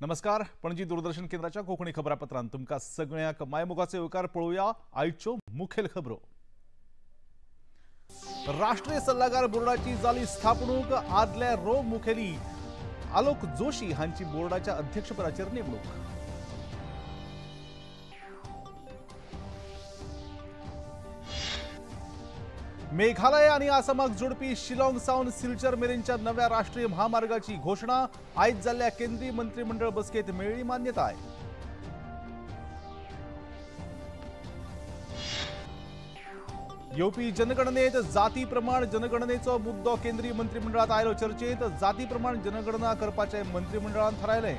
नमस्कार, पणजी दूरदर्शन केंद्राच्या कोंकणी खबरापत्रांत तुमकां सगळ्यांक मायमोगाचो येवकार. पळोवया आयच्यो मुखेल खबरो. राष्ट्रीय सल्लागार बोर्डाची जाली स्थापणूक. आदले रो मुखेली आलोक जोशी हांची बोर्डाच्या अध्यक्षपदाचेर नेमणूक. मेघालय आनी आसामाक जोडपी शिलाँग सावन सिलचर मेरेनच्या नव्या राष्ट्रीय महामार्गाची घोशणा. आयज जाल्ल्या केंद्रीय मंत्रिमंडळ बसकेत मेळ्ळी मान्यताय. येवपी जनगणनेत जाती प्रमाण जनगणनेचो मुद्दो केंद्रीय मंत्रिमंडळात आयलो चर्चेत. जाती प्रमाण जनगणना करपाचें मंत्रिमंडळान थारायलें.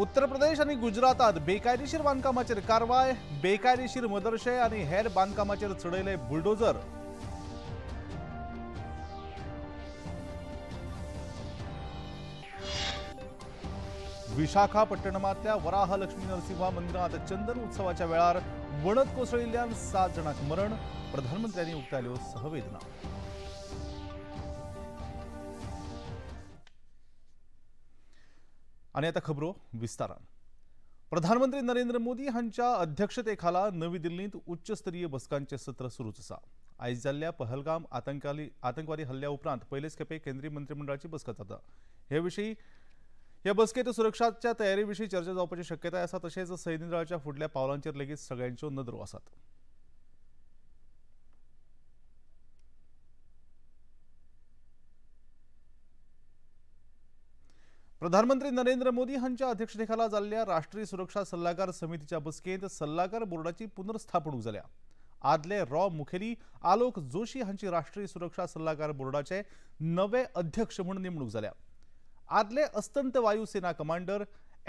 उत्तर प्रदेश आनी गुजरातात बेकायदेशीर बांदकामाचेर कारवाय. बेकायदेशीर मदरशे आनी हेर बांदकामाचेर चडयले बुलडोजर. विशाखापट्टणमांतल्या वराह लक्ष्मी नरसिंहा मंदिरांत चंदन उत्सवाच्या वेळार वणत कोसळिल्ल्यान 7 जाणांक मरण. प्रधानमंत्र्यांनी उक्तायल्यो सहवेदना. आनी आतां खबरो विस्तारान. प्रधानमंत्री नरेंद्र मोदी हांच्या अध्यक्षतेखाला नवी दिल्लींत उच्चस्तरीय बसकांचें सत्र सुरूच आसा. आयज जाल्ल्या पहलगाम आतंकवादी हल्ल्या उपरांत पयलेच खेपे केंद्रीय मंत्रिमंडळाची बसका जाता. हे विशीं ह्या बसकेत सुरक्षाच्या तयारी विशीं चर्चा जावपाची शक्यताय आसा. तशेंच सैन्य दळाच्या फुडल्या पावलांचेर लेगीत सगळ्यांच्यो नदरो आसात. प्रधानमंत्री नरेंद्र मोदी हांच्या अध्यक्षतेखाला जाल्ल्या राष्ट्रीय सुरक्षा सल्लागार समितीच्या बसकेंत सल्लागार बोर्डाची पुनर्स्थापणूक जाल्या. आदले रॉ मुखेली आलोक जोशी हांची राष्ट्रीय सुरक्षा सल्लागार बोर्डाचे नवे अध्यक्ष म्हूण नेमणूक जाल्या. आदले अस्तंत वायुसेना commander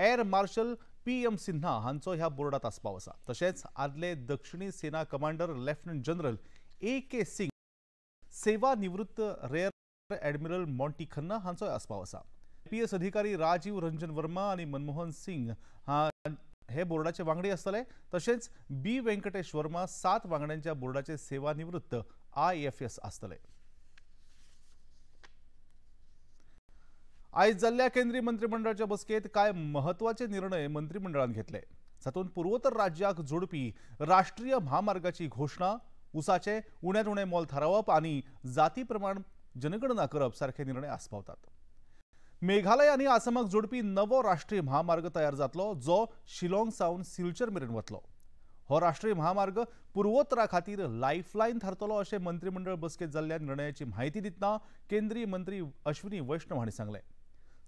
air marshal PM Sinha हांचो ह्या बोर्डात आस्पाव आसा. तशेंच आदले दक्षिणी सेना commander lieutenant general AK Singh, सेवानिवृत्त rear admiral Monty Khanna हांचोय आस्पाव आसा. आयपीएस अधिकारी राजीव रंजन वर्मा आनी मनमोहन सिंग हे बोर्डाचे वांगडी आसतले. तशेंच बी वेंकटेश वर्मा 7 वांगड्यांच्या बोर्डाचे सेवानिवृत्त आयएफएस आसतले. आयज जाल्ल्या केंद्रीय मंत्रिमंडळाच्या बसकेत कांय महत्वाचे निर्णय मंत्रिमंडळान घेतले. जातूंत पुर्वोत्तर राज्याक जोडपी राष्ट्रीय म्हामार्गाची घोशणा, उसाचे उण्यांत उणें मोल थारावप आनी जाती प्रमाण जनगणना करप सारखे निर्णय आस्पावतात. मेघालय आनी आसामाक जोडपी नवो राष्ट्रीय म्हामार्ग तयार जातलो, जो शिलाँग सावन सिलचर मेरेन वतलो. हो राष्ट्रीय म्हामार्ग पुर्वोत्तरा खातीर लायफलायन थारतलो अशें मंत्रिमंडळ बसकेत जाल्ल्या निर्णयाची म्हायती दितना केंद्रीय मंत्री अश्विनी वैष्णव हांणी सांगलें.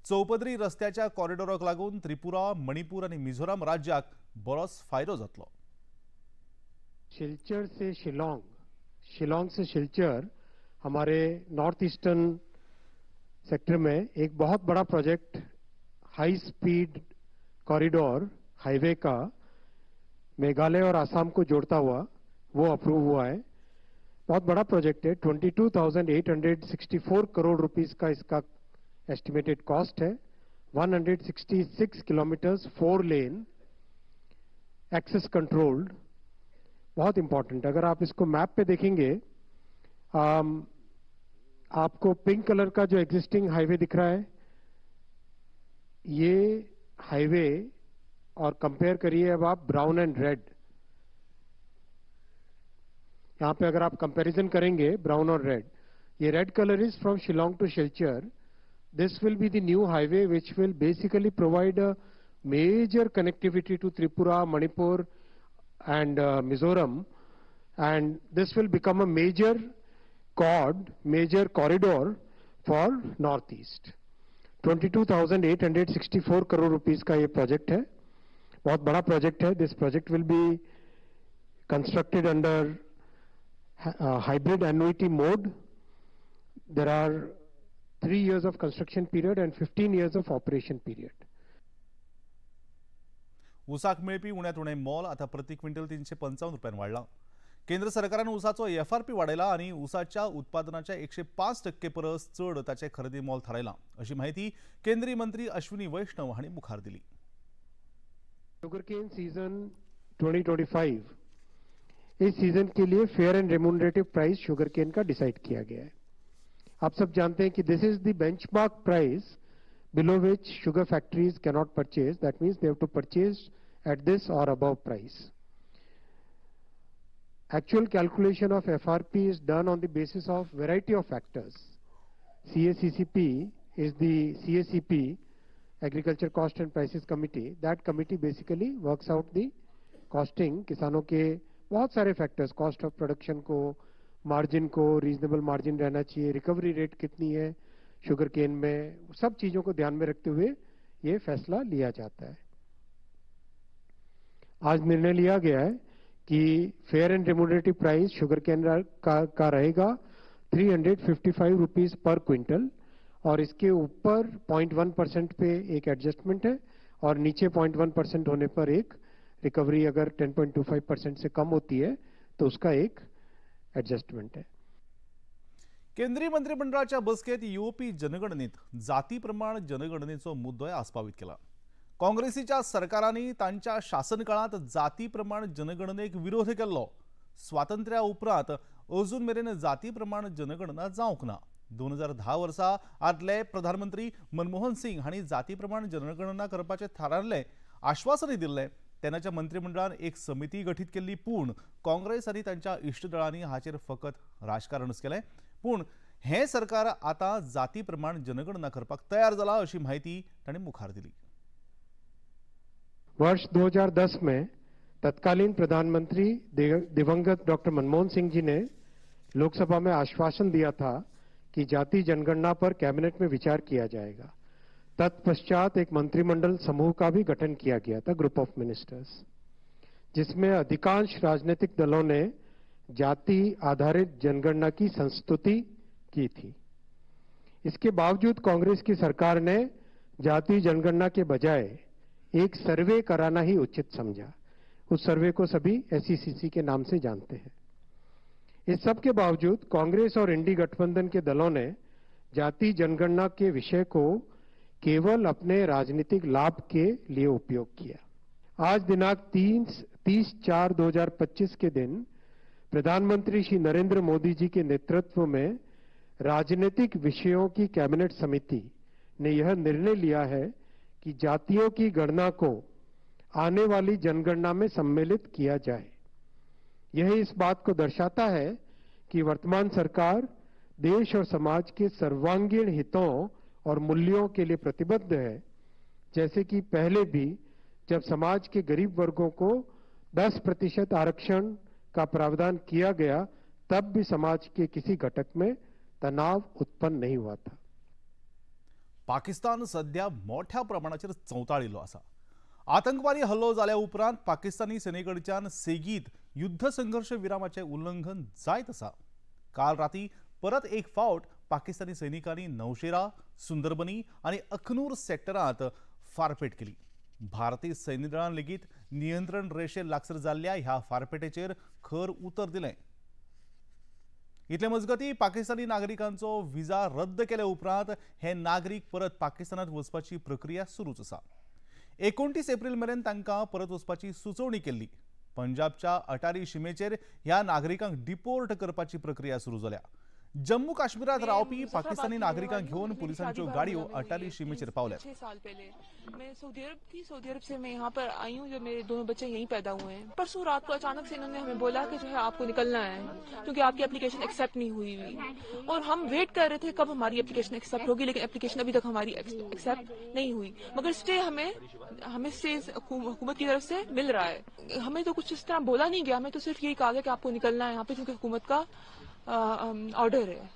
चौपदरी रस्त्याच्या कॉरिडॉराक लागून त्रिपुरा, मणिपूर आनी मिझोराम राज्याक बरोच फायदो जातलो. सिलचर से शिलाँग, शिलाँग से सिलचर हमारे नॉर्थ ईस्टर्न सेक्टर में एक बहुत बड़ा project high speed corridor highway का मेघालय और आसाम को जोड़ता हुआ वो अप्रूव हुआ है. बहुत बड़ा प्रोजेक्ट है. 22,864 करोड़ रुपीस का इसका एस्टिमेटेड कॉस्ट है. 166 किलोमीटर्स, 4 लेन, एक्सेस कंट्रोल्ड. बहुत इंपॉर्टेंट. अगर आप इसको मैप पे देखेंगे, आपको पिंक कलर का जो एग्जिस्टिंग हाईवे दिख रहा है, ये हाईवे, और कंपेयर करिए अब आप ब्राउन एंड रेड. यहां पे अगर आप कंपैरिजन करेंगे ब्राउन और रेड, ये red colour is from Shillong to Silchar. This will be the new highway which will basically provide a major connectivity to Tripura, Manipur and Mizoram, and this will become a major major corridor for north east. 22,864 crore rupees का ये project है. बहुत बड़ा project है. This project will be constructed under hybrid annuity mode. There are 3 years of construction period and 15 years of operation period. उसाक मेळपी उण्यांत उणें मोल आतां प्रति क्विंटल 355 रुपयान वाडलां. केंद्र सरकारान ऊसाचो एफआरपी वाडयला आनी ऊसाच्या उत्पादनाच्या 105% परस चड ताचें खरेदी मोल थारायलां अशी माहिती केंद्रीय मंत्री अश्विनी वैष्णव हांणी मुखार दिली। शुगरकेन सीजन 2025 इस सीजन के लिए fair and remunerative price sugarcane का डिसाइड किया गया है। आप सब जानते हैं कि this is the benchmark price below which sugar factories cannot purchase. That means they have to purchase at this or above price. Actual calculation of FRP is done on the basis of variety of factors. CACCP is the CACP, Agriculture Cost and Prices Committee. That committee basically works out the costing. किसानों के बहुत सारे factors, cost of production को, margin को, reasonable margin रहना चाहिए, recovery rate कितनी है sugar cane में, सब चीज़ों को ध्यान में रखते हुए ये फैसला लिया जाता है। आज निर्णय लिया गया है कि fair and remunerative price sugar cane का रहेगा 355 रुपीज़ पर क्विंटल और इसके ऊपर 0.1% पे एक एडजस्टमेंट है और नीचे 0.1% होने पर एक रिकवरी अगर 10.25% से कम होती है तो उसका एक एडजस्टमेंट है। केंद्रीय मंत्रिमंडळाच्या बसकेत येवपी जनगणनेत जातीप्रमाण जनगणनेचो मुद्दोय आस्पावीत केला। काँग्रेसीच्या सरकारांनी तांच्या शासनकाळांत जातीप्रमाण जनगणनेक विरोध केल्लो। स्वातंत्र्या उपरांत अजून मेरेन जातीप्रमाण जनगणना जावंक ना। 2010 वर्सा आदले प्रधानमंत्री मनमोहन सिंग हांणी जातीप्रमाण जनगणना करपाचें थारायल्लें, आश्वासनय दिल्लें। तेन्नाच्या मंत्रिमंडळान एक समिती गठीत केल्ली, पूण काँग्रेस आनी तांच्या इश्टदळांनी हाचेर फकत राजकारणच केलें। पूण हें सरकार आतां जाती प्रमाण जनगणना करपाक तयार जाला अशी माहिती तांणी मुखार दिली। वर्ष 2010 में तत्कालीन प्रधानमंत्री दिवंगत डॉक्टर मनमोहन सिंह जी ने लोकसभा में आश्वासन दिया था कि जाति जनगणना पर कैबिनेट में विचार किया जाएगा। तत्पश्चात एक मंत्रिमंडल समूह का भी गठन किया गया था, ग्रुप ऑफ मिनिस्टर्स, जिसमें अधिकांश राजनीतिक दलों ने जाति आधारित जनगणना की संस्तुति की थी। इसके बावजूद कांग्रेस की सरकार ने जाति जनगणना के बजाय एक सर्वे कराना ही उचित समझा। उस सर्वे को सभी SECC के नाम से जानते हैं। इस सब के बावजूद कांग्रेस और इंडी गठबंधन के दलों ने जाति जनगणना के विषय को केवल अपने राजनीतिक लाभ के लिए उपयोग किया। आज दिनांक 30/4/2025 के दिन प्रधानमंत्री श्री नरेंद्र मोदी जी के नेतृत्व में राजनीतिक विषयों की कैबिनेट समिति ने यह निर्णय लिया है कि जातियों की गणना को आने वाली जनगणना में सम्मिलित किया जाए। यह इस बात को दर्शाता है कि वर्तमान सरकार देश और समाज के सर्वांगीण हितों और मूल्यों के लिए प्रतिबद्ध है, जैसे कि पहले भी जब समाज के गरीब वर्गों को 10% आरक्षण का प्रावधान किया गया, तब भी समाज के किसी घटक में तनाव उत्पन्न नहीं हुआ था। पाकिस्तान सध्या मोठ्या प्रमाणाचेर चवताळिल्लो आसा। आतंकवादी हल्लो जाल्या उपरांत पाकिस्तानी सेनेकडच्यान सेगीत युद्ध संघर्ष विरामाचें उल्लंघन जायत आसा। काल राती परत एक फावट पाकिस्तानी सैनिकांनी नौशेरा, सुंदरबनी आनी अखनूर सेक्टरांत फारपेट केली। भारतीय सैन्य दळान लेगीत नियंत्रण रेशे लागसर जाल्ल्या ह्या फारपेटेचेर खर उतर दिलें। इतले मजगती पाकिस्तानी नागरिकांचो विजा रद्द केल्या उपरांत हे नागरीक परत पाकिस्तानात वचपाची प्रक्रिया सुरूच आसा। 29 एप्रिल मेरेन तांकां परत वचपाची सुचोवणी केल्ली। पंजाबच्या अटारी शिमेचेर ह्या नागरिकांक डिपोर्ट करपाची प्रक्रिया सुरू जाल्या। जम्मू काश्मीरात रावपी पाकिस्तानी नागरिकांक घेवन पुलिसांच्यो गाडयो अटारी शिमेचेर पावल्या। 6 साल पहले मैं सऊदी अरब थी, सऊदी अरब से मैं यहाँ पर आई हूँ जब मेरे दोनों बच्चे यहीं पैदा हुए हैं। परसों रात को अचानक से इन्होंने हमें बोला कि जो है आपको निकलना है क्योंकि आपकी एप्लीकेशन एक्सेप्ट नहीं हुई हुई, और हम वेट कर रहे थे कब हमारी एप्लीकेशन एक्सेप्ट होगी, लेकिन एप्लीकेशन अभी तक हमारी एक्सेप्ट नहीं हुई। मगर स्टे हमें स्टे हुकूमत की तरफ से मिल रहा है। हमें तो कुछ इस तरह बोला नहीं गया, हमें तो सिर्फ यही कहा गया कि आपको निकलना है यहाँ पे क्योंकि हुकूमत का ऑर्डर है।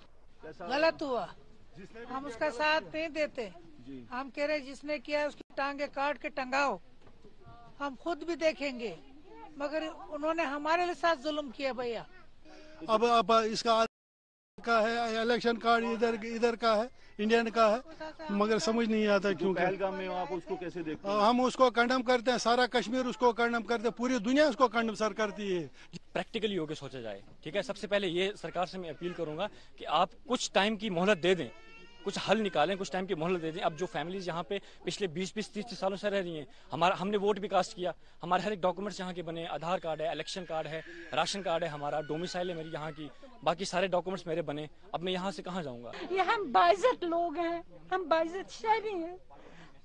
गलत हुआ, हम उसका साथ नहीं देते। हम कह रहे जिसने किया उसकी टांगे काट के टंगाओ, हम खुद भी देखेंगे, मगर उन्होंने हमारे साथ जुल्म किया भैया। अब इसका का है इलेक्शन कार्ड इधर इधर का है, इंडियन का है, मगर समझ नहीं आता क्यों। पहलगाम में आप उसको कैसे देखते हैं? हम उसको कंडम करते हैं, सारा कश्मीर उसको कंडम करते हैं, पूरी दुनिया उसको कंडम सर करती है। प्रैक्टिकली होकर सोचा जाए, ठीक है। सबसे पहले ये सरकार से मैं अपील करूंगा कि आप कुछ टाइम की मोहलत दे दें, कुछ हल निकालें, कुछ टाइम की मोहलत दे दें। अब जो फैमिलीज यहाँ पे पिछले 20-20, 30-30 सालों से रह रही हैं, हमारा हमने वोट भी कास्ट किया, हमारे हर एक डॉक्यूमेंट्स यहाँ के बने, आधार कार्ड है, इलेक्शन कार्ड है, राशन कार्ड है, हमारा डोमिसाइल है मेरी यहाँ की, बाकी सारे डॉक्यूमेंट्स मेरे बने। अब मैं यहाँ से कहाँ जाऊँगा? ये हम बाइज्जत लोग हैं, हम बाइज्जत शहरी हैं,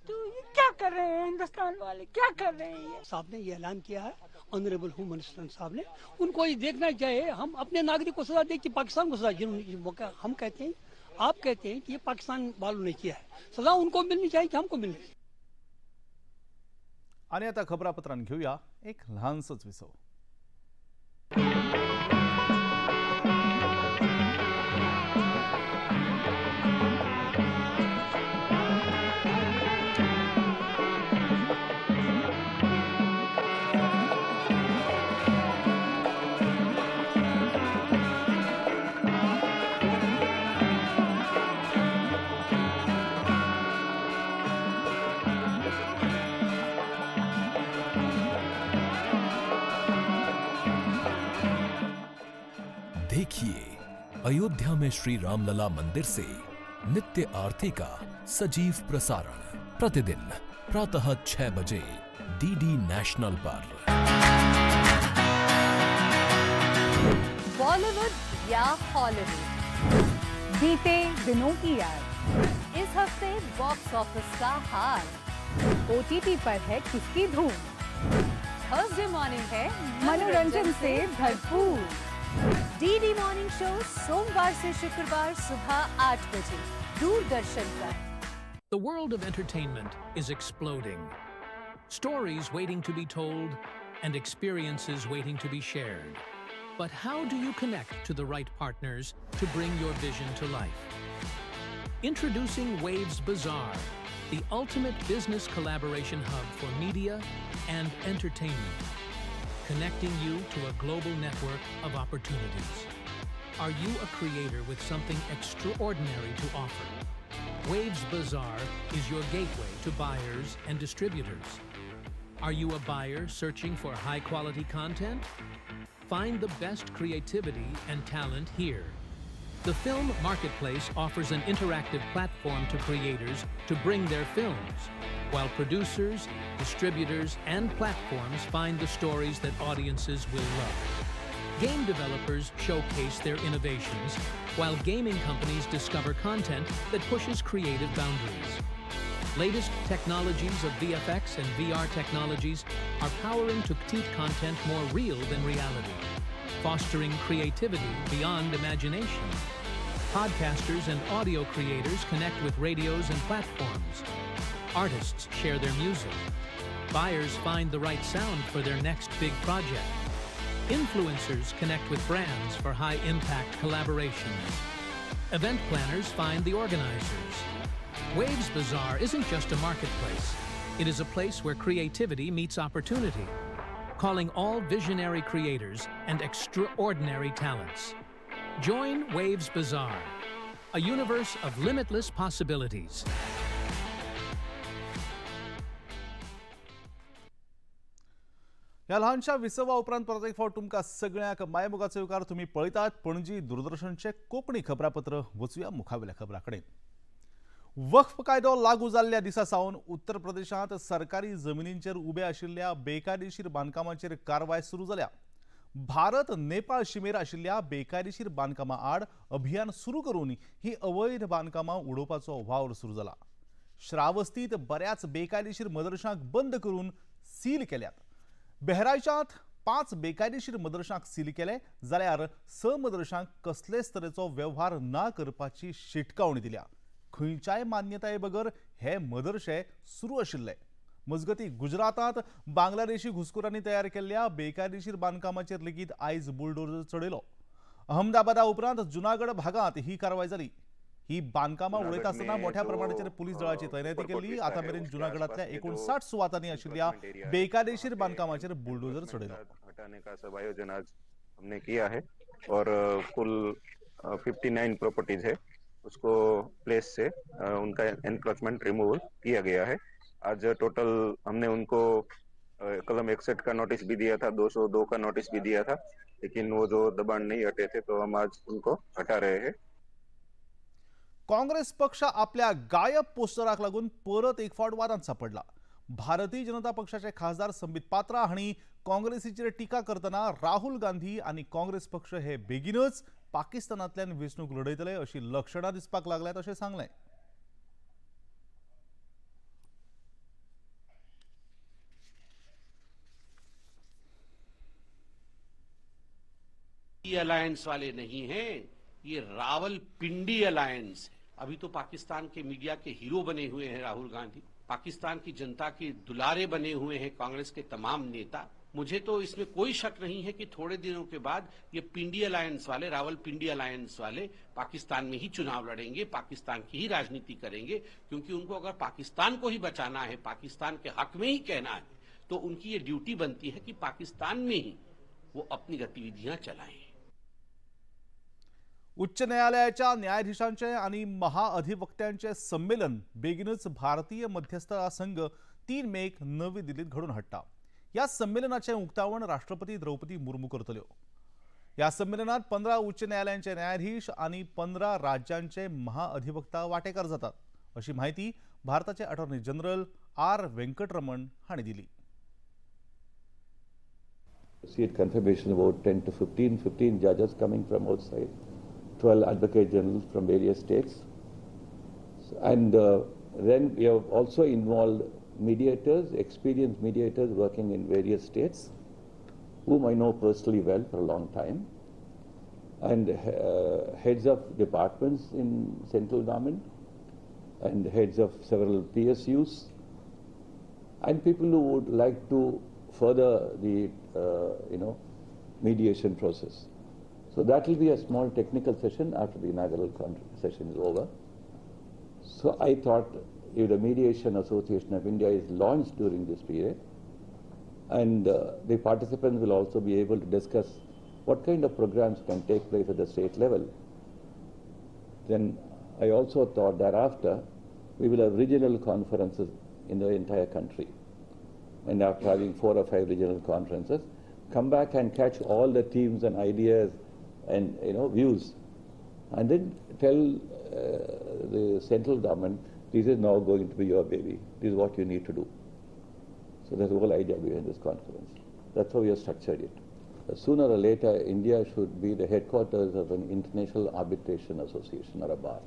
तो ये क्या कर रहे हैं हिंदुस्तान वाले, क्या कर रहे हैं? साहब ने ये ऐलान किया है, ऑनरेबल होम मिनिस्टर साहब ने, उनको ये देखना चाहिए। हम अपने नागरिक को सजा दे कि पाकिस्तान को सजा, जिन्होंने हम कहते हैं, आप कहते हैं कि ये पाकिस्तान वालों ने किया है, सजा उनको मिलनी चाहिए कि हमको मिलनी चाहिए। आणि आता खबरापत्रांत घेऊया एक ल्हानसोच विसव। देखिए अयोध्या में श्री रामलला मंदिर से नित्य आरती का सजीव प्रसारण प्रतिदिन प्रातः 6 बजे डीडी नेशनल पर। बॉलीवुड या हॉलीवुड, बीते दिनों की याद, इस हफ्ते बॉक्स ऑफिस का हाल, ओटीटी पर है किसकी धूम, थर्सडे मॉर्निंग है मनोरंजन से भरपूर। डीडी मॉर्निंग शो सोमवार से शुक्रवार सुबह 8 बजे दूरदर्शन पर। The world of entertainment is exploding. Stories waiting to be told and experiences waiting to be shared. But how do you connect to the right partners to bring your vision to life? Introducing Waves Bazaar, the ultimate business collaboration hub for media and entertainment, connecting you to a global network of opportunities. Are you a creator with something extraordinary to offer? Waves Bazaar is your gateway to buyers and distributors. Are you a buyer searching for high-quality content? Find the best creativity and talent here. The Film Marketplace offers an interactive platform to creators to bring their films, while producers, distributors, and platforms find the stories that audiences will love. Game developers showcase their innovations, while gaming companies discover content that pushes creative boundaries. Latest technologies of VFX and VR technologies are powering to create content more real than reality, fostering creativity beyond imagination. Podcasters and audio creators connect with radios and platforms. Artists share their music. Buyers find the right sound for their next big project. Influencers connect with brands for high-impact collaborations. Event planners find the organizers. Waves Bazaar isn't just a marketplace. It is a place where creativity meets opportunity, calling all visionary creators and extraordinary talents. Join Waves Bazaar, a universe of limitless possibilities. ह्या ल्हानशा विसवा उपरांत परत एक फावट तुमकां सगळ्यांक मायमोगाचो येवकार. तुमी पळयतात पणजी दूरदर्शनचें कोंकणी खबरापत्र. वचुया मुखावेल्या खबरां कडेन. वक्फ कायदो लागू जाल्ल्या दिसा सावन उत्तर प्रदेशांत सरकारी जमिनींचेर उबे आशिल्ल्या बेकायदेशीर बांदकामाचेर कारवाय सुरू जाल्या. भारत नेपाळ शिमेर आशिल्ल्या बेकायदेशीर बांदकामां आड अभियान सुरू करून ही अवैध बांदकामां उडोवपाचो वावर सुरू जाला. श्रावस्तीत बऱ्याच बेकायदेशीर मदरशांक बंद करून सील केल्यात. बेहरायच्यात 5 बेकायदेशीर मदरशांक सील केले जाल्यार 6 मदरशांक कसलेच तरेचो वेव्हार ना करपाची शिटकावणी दिल्या. खंयच्याय मान्यताये बगर हे मदरशे सुरू आशिल्ले. मजगती गुजरातांत बांगलादेशी घुसखोरांनी तयार केल्ल्या बेकायदेशीर बांदकामाचेर लेगीत आयज बुलडोजर चडयलो. अहमदाबादा उपरांत जुनागड भागांत ही कारवाय जाली. ही बांदकामां उडयता आसतना मोठ्या प्रमाणाचेर पुलीस दळाची तैनाती केल्ली. आतां मेरेन जुनागडांतल्या 59 सुवातांनी आशिल्ल्या बेकायदेशीर बांदकामाचेर बुलडोजर चडयलो. हटाने का सब आयोजन आज हमने किया है और कुल 59 प्रॉपर्टीज है. उसको प्लेस से उनका एनक्रोचमेंट रिमूवल किया गया है। आज टोटल हमने उनको कलम 61 का नोटिस भी दिया था, 202 का नोटिस भी दिया था, लेकिन वो जो दबाण नहीं हटे थे तो हम आज उनको हटा रहे हैं। काँग्रेस पक्ष आपल्या गायब पोस्टराक लागून परत एक फावट वादांत सापडला। भारतीय जनता पक्षाचे खासदार संबित पात्रा हांणी काँग्रेसीचेर टिका करतना राहुल गांधी आनी काँग्रेस पक्ष हे बेगीनच पाकिस्तानांतल्यान वेंचणूक लढयतले अशी लक्षणां दिसपाक लागल्यात अशें सांगलें। अलायंस वाले नहीं हैं, ये रावलपिंडी अलायंस है। अभी तो Pakistan K media K hero बने हुए हैं राहुल गांधी, पाकिस्तान की जनता के दुलारे बने हुए हैं कांग्रेस के तमाम नेता। मुझे तो इसमें कोई शक नहीं है कि थोड़े दिनों के बाद ये पिंडी अलायंस वाले, रावलपिंडी अलायंस वाले पाकिस्तान में ही चुनाव लड़ेंगे, पाकिस्तान की ही राजनीति करेंगे, क्योंकि उनको अगर पाकिस्तान को ही बचाना है, पाकिस्तान के हक में ही कहना है, तो उनकी ये ड्यूटी बनती है कि पाकिस्तान में ही वो अपनी गतिविधियां चलाएं। उच्च न्यायालयाच्या न्यायाधीशांचे आणि महाअधिवक्त्यांचे संमेलन बेगीनच भारतीय मध्यस्थता संघ 3 मेक नवी दिल्लीत घडोवन हाडटा। ह्या संमेलनाचें उक्तावण राष्ट्रपती द्रौपदी मुर्मू करतल्यो। ह्या संमेलनात 15 उच्च न्यायालयांचे न्यायाधीश आणि 15 राज्यांचे महाअधिवक्ता वांटेकार जातात अशी माहिती भारताचे अटॉर्नी जनरल आर वेंकटरमण हांणी दिली। Seat confirmation about 10 to 15 judges coming from outside, 12 advocate generals from various states, and then we have also involved mediators, experienced mediators working in various states, whom I know personally well for a long time, and heads of departments in central government, and heads of several PSUs, and people who would like to further the mediation process. So that will be a small technical session after the inaugural session is over. So I thought if the Mediation Association of India is launched during this period, and the participants will also be able to discuss what kind of programs can take place at the state level. Then I also thought thereafter we will have regional conferences in the entire country. And after having 4 or 5 regional conferences, come back and catch all the themes and ideas and views, and then tell the central government, this is now going to be your baby, this is what you need to do. So that's the whole idea behind this conference. That's how we have structured it. Sooner or later, India should be the headquarters of an international arbitration association or a bar.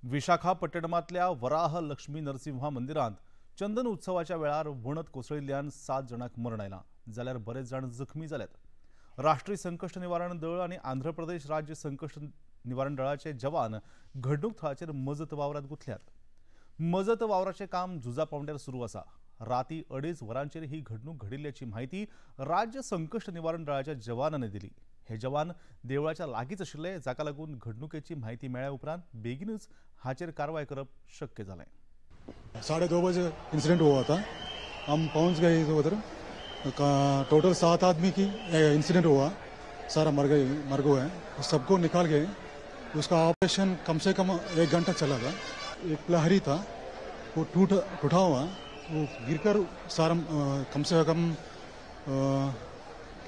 विशाखापट्टणमांतल्या Varaha Lakshmi Narasimha मंदिरांत चंदन उत्सवाच्या वेळार वणत कोसळिल्ल्यान 7 जाणांक मरण आयलां, जाल्यार बरेच जाण जखमी जाल्यात। राष्ट्रीय संकश्ट निवारण दळ आनी आंध्र प्रदेश राज्य संकश्ट निवारण दळाचे जवान घडणूक थळाचेर मजत वावरांत गुंतल्यात। मजत वावराचें काम झुजा पावंड्यार सुरू आसा। राती 2:30 वरांचेर ही घडणूक घडिल्ल्याची माहिती राज्य संकश्ट निवारण दळाच्या जवानांनी दिली। हे जवान देवळाच्या लागींच आशिल्ले, जाका लागून घडणुकेची माहिती मेळ्ळ्या उपरांत बेगीनच हाचेर कारवाय करप शक्य जालें। 2:30 बजे इंसिडेंट हुआ था, हम पहुंच गए उधर। टोटल 7 आदमी की इंसिडेंट हुआ, सारा मर गए हैं, सबको निकाल गए। उसका ऑपरेशन कम से कम 1 घंटा चला था। एक प्रहरी था, वो टूटा हुआ, वो गिरकर सारा कम से कम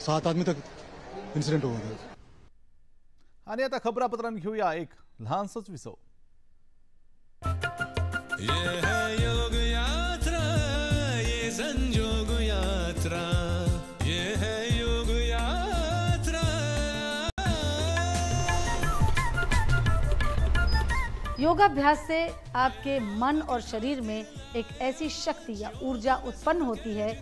7 आदमी तक इंसिडेंट हुआ था। आणि आता खबरापत्रांत घेऊया एक लहानसोच विसव। ये है योग यात्रा, ये संजोग यात्रा, ये है योग यात्रा। योगाभ्यास से आपके मन और शरीर में एक ऐसी शक्ति या ऊर्जा उत्पन्न होती है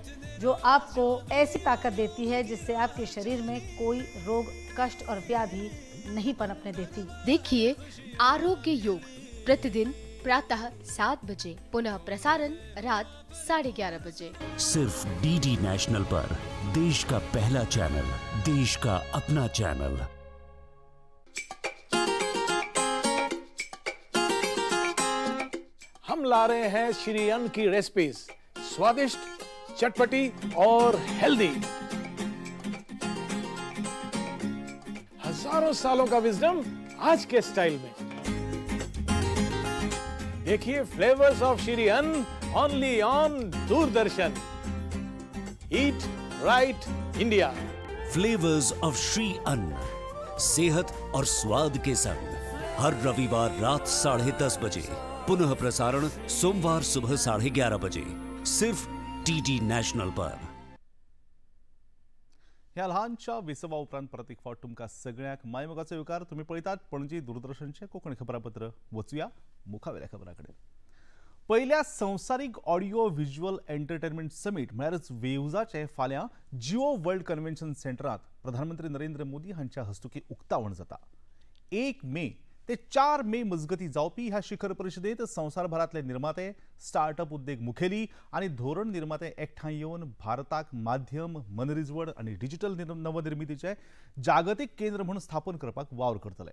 जो आपको ऐसी ताकत देती है जिससे आपके शरीर में कोई रोग, कष्ट और व्याधि नहीं पनपने देती। देखिए आरोग्य योग प्रतिदिन प्रातः 7 बजे, पुनः प्रसारण रात 11:30 बजे, सिर्फ डीडी नेशनल पर। देश का पहला चैनल, देश का अपना चैनल। हम ला रहे हैं श्री अन्न की रेसिपीज, स्वादिष्ट, चटपटी और हेल्दी। हजारों हजारों सालों का विजडम आज के स्टाइल में। देखिए flavours of Shri Anna only on Doordarshan. Eat right India. Flavours of Shri Anna, सेहत और स्वाद के संग, हर रविवार रात 10:30 बजे, पुनः प्रसारण सोमवार सुबह 11:30 बजे, सिर्फ डीडी नॅशनल पर। ह्या ल्हानशा विसवा उपरांत परत एक फावट तुमकां सगळ्यांक मायमोगाचो येवकार। तुमी पळयतात पणजी दूरदर्शनचें कोंकणी खबरापत्र। वचुया मुखावेल्या खबरां कडेन। पयल्या संवसारीक ऑडियो व्हिज्युअल एंटरटेनमेंट समीट म्हळ्यारच वेव्जाचें फाल्यां जिओ वर्ल्ड कन्व्हेन्शन सेंटरांत प्रधानमंत्री नरेंद्र मोदी हांच्या हस्तुकीं उक्तावण जाता। 1 मे ते 4 मे मजगती जावपी ह्या शिखर परिशदेंत संवसारभरांतले निर्माते, स्टार्टअप उद्देग मुखेली आनी धोरण निर्माते एकठांय येवन भारताक माध्यम, मनरिजवण आनी डिजिटल नवनिर्मितीचें जागतीक केंद्र म्हूण स्थापन करपाक वावर करतले।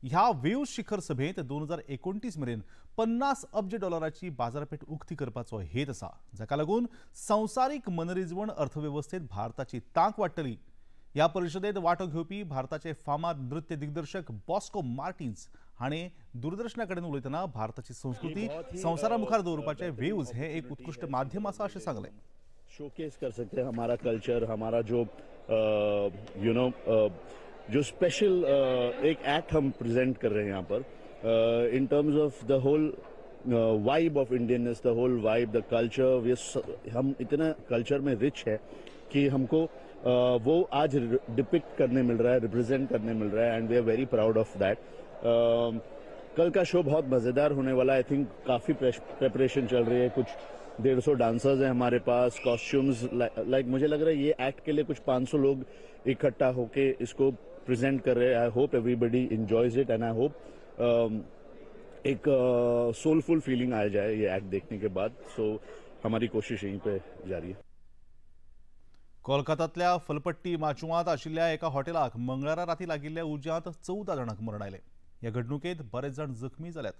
ह्या वेव शिखर सभेंत 2029 मेरेन 50 अब्ज डॉलराची बाजारपेठ उक्ती करपाचो हेत आसा, जाका लागून संवसारीक मनरिजवण अर्थवेवस्थेत भारताची तांक वाडटली। ह्या परिशदेंत वांटो घेवपी भारताचे फामाद नृत्य दिग्दर्शक बॉस्को मार्टिन्स हाणें दूरदर्शना कडेन उलयतना भारताची संस्कृती संवसारा मुखार दवरपाचें वेव्ज हें एक उत्कृश्ट माध्यम आसा अशें सांगलें। शोकेस कर सकते हैं हमारा कल्चर, हमारा जो you know जो स्पेशल एक एक्ट हम प्रेजेंट कर रहे हैं यहाँ पर, in terms of the whole vibe of Indianness, the whole vibe, the culture. हम इतना कल्चर में रिच है कि हमको वो आज डिपिक्ट करने मिल रहा है, रिप्रेजेंट करने मिल रहा है, and we are very proud of that. कल का शो बहुत मज़ेदार होने वाला है। I think काफ़ी प्रेपरेशन चल रही है, कुछ 150 डांसर्स हैं हमारे पास, कॉस्ट्यूम्स, लाइक मुझे लग रहा है ये एक्ट के लिए कुछ 500 लोग इकट्ठा होके इसको प्रेजेंट कर रहे हैं। I hope everybody enjoys it and I hope एक सोलफुल फीलिंग आ जाए ये एक्ट देखने के बाद। सो हमारी कोशिश यहीं पे जारी है। कोलकातांतल्या फलपट्टी माचुवांत आशिल्ल्या एका हॉटेलाक मंगळारा राती लागिल्ल्या उज्यांत 14 जाणांक मरण आयलें। ह्या घडणुकेंत बरेच जाण जखमी जाल्यात,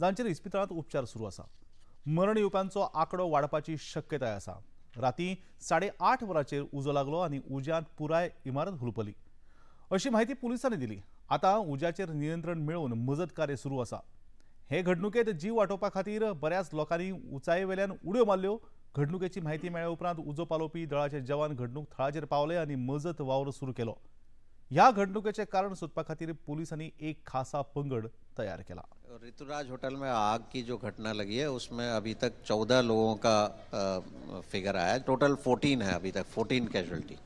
जांचेर इस्पितळांत उपचार सुरू आसा। मरण येवप्यांचो आंकडो वाडपाची शक्यताय आसा। राती 8:30 वरांचेर उजो लागलो आनी उज्यांत पुराय इमारत हुलपली अशी म्हायती पुलिसांनी दिली। आतां उज्याचेर नियंत्रण मेळोवन मजत कार्य सुरू आसा। हे घडणुकेंत जीव वाटोवपा खातीर बऱ्याच लोकांनी उंचायेवेल्यान उडयो मारल्यो। घडणुकेची म्हायती मेळ्ळ्या उपरांत उजो पालोवपी दळाचे जवान घडणूक थळाचेर पावले आनी मजत वावर सुरू केलो। ह्या घडणुकेचें कारण सोदपा खातीर पुलिसांनी एक खासा पंगड तयार केला। ऋतुराज होटल में आग की जो घटना लगी है उसमें अभी तक 14 लोगों का फिगर आया है, टोटल 14 है अभी तक, 14 कैजुअलिटी।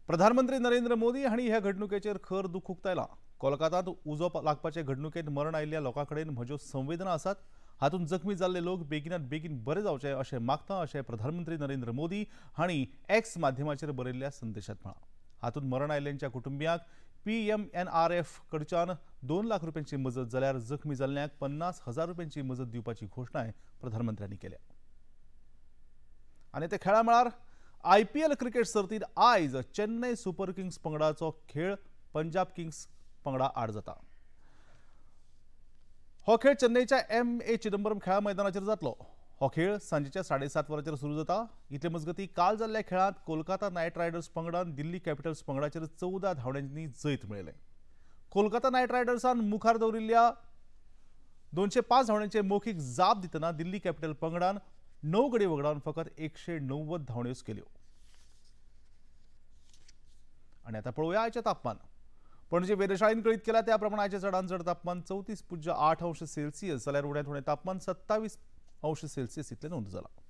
प्रधानमंत्री नरेंद्र मोदी हांणी ह्या घडणुकेचेर खर दुख उक्तायलां। कोलकातांत उजो लागपाचे घडणुकेंत मरण आयिल्ल्या लोकां कडेन म्हज्यो संवेदना आसात, हातूंत जखमी जाल्ले लोक बेगिनात बेगीन बरे जावचे अशें मागता अशें प्रधानमंत्री नरेंद्र मोदी हांणी एक्स माध्यमाचेर बरयल्ल्या संदेशांत म्हळां। हातूंत मरण आयिल्ल्यांच्या कुटुंबियांक PMNRF कडच्यान 2 लाख रुपयांची मजत जाल्यार जखमी जाल्ल्यांक 50,000 रुपयांची मजत दिवपाची घोशणाय प्रधानमंत्र्यांनी केल्या। आनी ते खेळा मळार IPL cricket सर्तींत आयज चेन्नय सुपर किंग्स पंगडाचो खेळ पंजाब किंग्स पंगडा आड जाता। हो खेळ चेन्नईच्या MA Chidambaram खेळा मैदानाचेर जातलो। हो खेळ सांजेच्या 7:30 वरांचेर सुरू जाता। इतले मजगती काल जाल्ल्या खेळांत कोलकाता नायट रायडर्स पंगडान दिल्ली कॅपिटल्स पंगडाचेर 14 धांवड्यांनी जैत मेळयलें। कोलकाता नायट रायडर्सान मुखार दवरिल्ल्या 205 धांवड्यांचे मौखीक जाप दितना दिल्ली कॅपिटल पंगडान 9 गडी वगडावन फकत 190 धांवड्योच केल्यो। आनी आतां पळोवया आयचें तापमान। पणजे वेधशाळेन कळीत केला त्या प्रमाण आयचें चडांत चड तापमान 34.8 अंश सेल्सियस जाल्यार उण्यांत उणें तापमान 27 अंश सेल्सियस इतलें नोंद जालां।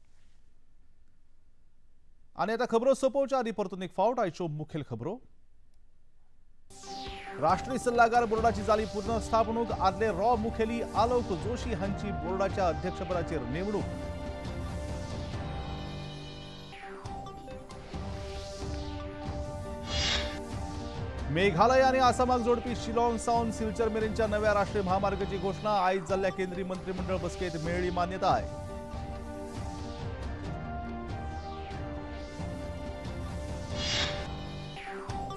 आनी आतां खबरो सोंपोवच्या आदी परतून एक फावट आयच्यो मुखेल खबरो। राष्ट्रीय सल्लागार बोर्डाची जाली पुनर्स्थापणूक, आदले रॉ मुखेली आलोक जोशी हांची बोर्डाच्या अध्यक्षपदाचेर नेमणूक। मेघालय आनी आसामाक जोडपी शिलाँग सावन सिलचर मेरेनच्या नव्या राष्ट्रीय महामार्गाची घोशणा, आयज जाल्ल्या केंद्रीय मंत्रिमंडळ बसकेत मेळ्ळी मान्यताय।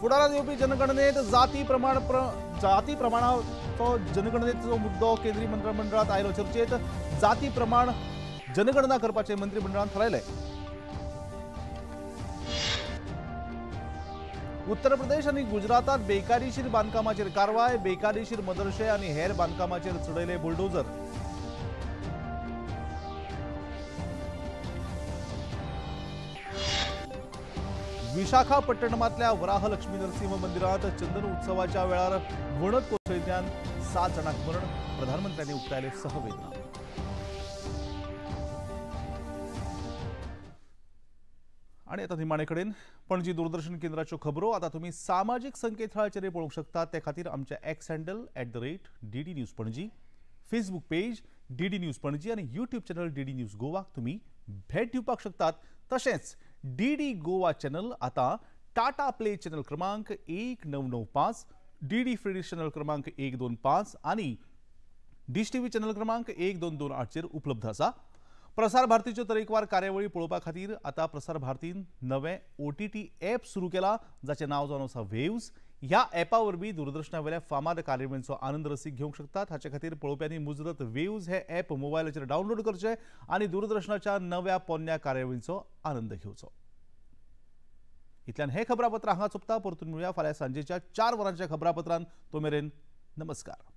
फुडारात येवपी जनगणनेत जाती प्रमाणाचो जनगणनेचो मुद्दो केंद्रीय मंत्रिमंडळात आयलो चर्चेत, जाती प्रमाण जनगणना करपाचें मंत्रिमंडळान थारायलें। उत्तर प्रदेश आनी गुजरातात बेकायदेशीर बांदकामाचेर कारवाय. बेकायदेशीर मदरशे आनी हेर बांदकामाचेर चडयले बुलडोजर. विशाखापट्टणमांतल्या वराह लक्ष्मी नरसिंह मंदिरांत चंदन उत्सवाच्या वेळार वणत कोसळिल्ल्यान 7 जाणांक मरण. प्रधानमंत्र्यांनी उक्तायले सहवेदना. आनी आतां निमाणे कडेन पणजी दूरदर्शन केंद्राच्यो खबरो आतां तुमी सामाजीक संकेतथळाचेर पळोवंक शकतात. ते खातीर आमच्या X handle @DD News Panaji, Facebook page DD News Panaji आनी यूट्यूब चॅनल DD news गोवाक तुमी भेट दिवपाक शकतात. तशेंच DD Goa channel आतां टाटा प्ले चॅनल क्रमांक 1995, DD free dish channel क्रमांक 125 आनी डिश टीव्ही चॅनल क्रमांक 1228 चेर उपलब्ध आसा. प्रसार भारतीच्यो तरेकवार कार्यावळी पळोवपा खातीर आतां प्रसार भारतीन नवें OTT app सुरू केला, जाचें नांव जावन आसा वेव्स. ह्या ॲपा वरवीं दूरदर्शना वयल्या फामाद कार्यावळींचो आनंद रसीक घेवंक शकतात. हाचे खातीर पळोवप्यांनी मुजरत वेव्स हे ॲप मोबायलाचेर डावनलोड करचें आनी दूरदर्शनाच्या नव्या पोन्न्या कार्यावळींचो आनंद घेवचो. इतल्यान हे खबरापत्र हांगा सोंपता. परतून मेळुया फाल्यां सांजेच्या 4 वरांच्या खबरापत्रान. तो मेरेन नमस्कार.